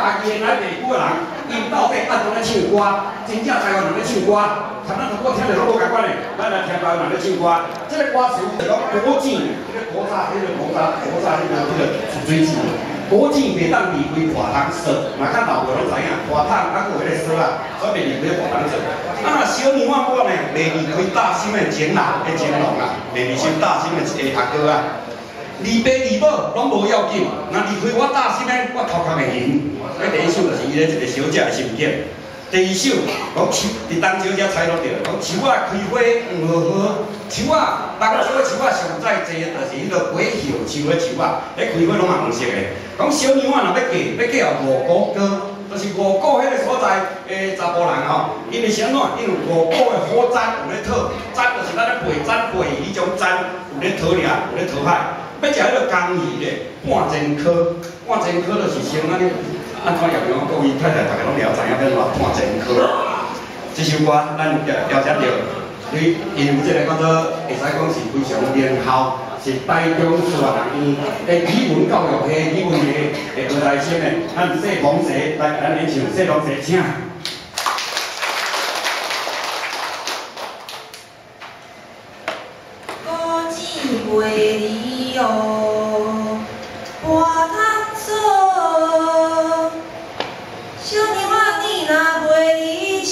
家己的咱地区的人，𪜶到底按怎咧唱歌？真正台湾人咧唱歌，参咱头拄听著拢无仝款的。咱来听台湾人咧唱歌，这个歌词就讲古井，这个古早，迄个古早，古早迄个出水井。古井袂当离开大桶趖，若较老辈拢知影，大桶啊，阁有迄个趖啊，所以袂离开大桶趖。啊，若小娘仔我呢，袂离开大心的情啦，的情郎啦，袂离开大心的一个阿哥啊。离爸离母拢无要紧，若离开我大心的，我头壳会晕。这第一首就是伊咧一个小姐的心境。第二首讲树，伫东石遮采落著，讲树仔开花黄呵呵，树仔东石的树仔上在济的就是彼个果叶树的树仔，彼开花拢嘛黄色的。讲小娘仔若欲嫁，欲嫁予五股哥，就是五股彼个所在的查埔人吼，因为是按怎？因为五股的火毡有咧讨，毡就是咱咧背毡背彼种毡有咧讨掠，有咧讨海。欲食彼个江鱼咧，半煎科，半煎科就是先按呢，按怎样讲？各位太太逐个拢了知影欲按怎半煎科。这首歌咱了了解著，你因为这个叫做会使讲是非常灵巧，是台中师范学院的语文教育系语文系的高材生的，咱谢鹏贤来共咱演唱，谢鹏贤请。古井袂离哦，半桶趖。小娘仔你若袂离是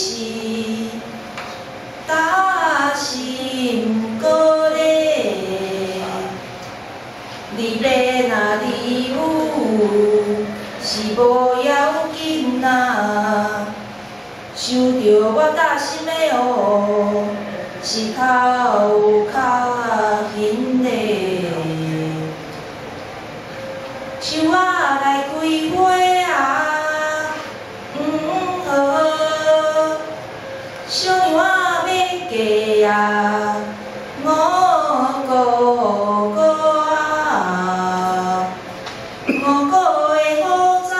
大心哥咧，离爸若离母是无要紧啊，想著我大心的哦，是头壳晕咧。树仔来开花啊，黄呵呵，小娘仔欲嫁啊，五股哥啊，五股的好毡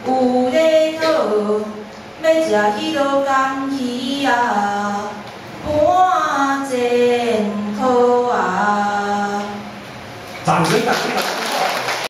有咧讨，欲食彼落江鱼啊。